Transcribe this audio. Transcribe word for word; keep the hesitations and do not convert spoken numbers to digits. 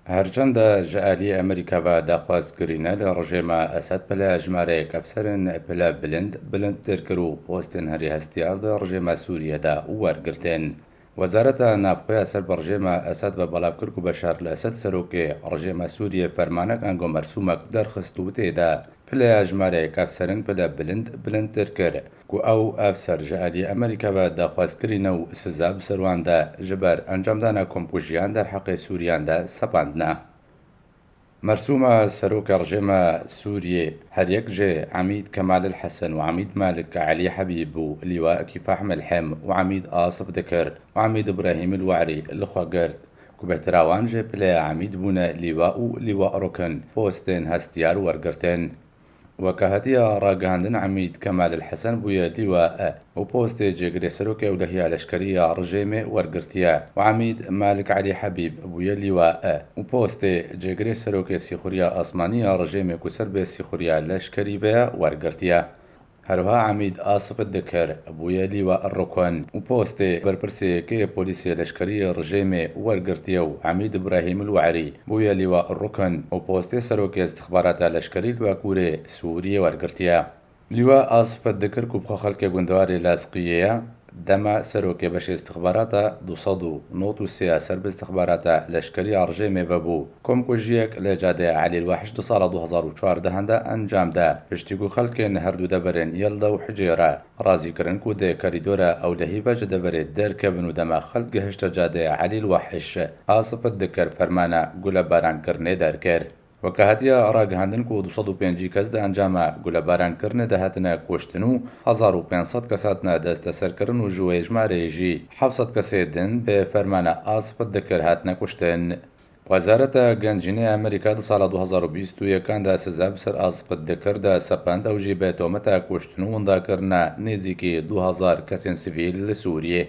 Her çend ji alî Amerîka ve daxwaz kirîne, li rejêma Esed pile jimareyek efserên pile bilind, bilindtir kir û postên herî hestiyar di rejêma Sûriyê de wergirtin. Wezareta Navxwe ya ser bi rejêma Esed ve belav kir ku Beşar el Esed serokê rejêma Sûriyê fermanek ango mersûmek derxist û tê de pileya jimareyek efserên pile bilind, bilindtir kir ku ew efser ji alî Amerîka ve daxwaz kirîne û siza bi ser wan de ji ber encamdana komkujiyan derheqê Sûriyan de sepandine. Mersûma serokê rejêma Sûriyê her yek jê Emîd Kemal el Hesen û Emîd Malik Elî Hebîb û Lîwa Kîfah Melhem û Emîd Asif Dikir û Emîd Îbrahîm el We'rî li xwe girt ku bêhtira wan jê pileya Emîd bûne Lîwa û Lîwa Rukn postên hestiyar wergirtin. Weke hatiye ragihandin, Emîd Kemal el Hesen bûye Lîwa E û postê cêgirê serokê ewlehiya leşkerî ya rejêmê wergirtiye û Emîd Malik Elî Hebîb bûye Lîwa E û postê cêgirê serokê sîxuriya asmanî ya rejêmê ku ser bê sîxuriya leşkerî ve ye wergirtiye. Herwiha Emîd Asif Dikir bûye Lîwa Rukun û postê berpirsê yekê polîsê leşkerî rejêmê wergirtiye û Emîd Îbrahîm el We'rî bûye Lîwa Rukun û postê serokê istixbarata leşkerî li Bakûrê Sûriyê wergirtiye. Lîwa Asif Dikir ku bi xwe xelkê gundewarê Lazqiyê ye, dema serokê beşê istixbarata du sed û nod û sê ya ser bi istixbarata leşkerî ya rejêmê vebû, komkujiyek li cadê Elî el Wahş di sala du hezar û çardeh de encam da, piştî ku xelkên her du deverên Yelda û Hicê re razî kirin ku di korîdora ewlehî ve ji deverê derkevin û dema xelk gihişte cadê Elî el Wahş, Asif Dikir fermana gulebarankirinê derkir. Weke hatiye ragihandin ku du sed û pêncî kes di encama gulebarankirinê de hatine kuştin û hezar û pênc sed kes hatine desteserkirin û ji wê jimareyê jî heft sed kesê din bi fermana Asif Dikir hatine kuştin. Wezareta Gencînê ya Amerîka di sala du hezar û bîst û yekan de siza bi ser Asif Dikir de sepand, ew jî bi tometa kuştin û windakirina nêzîkî du hezar kesên sivîl li Sûriyê.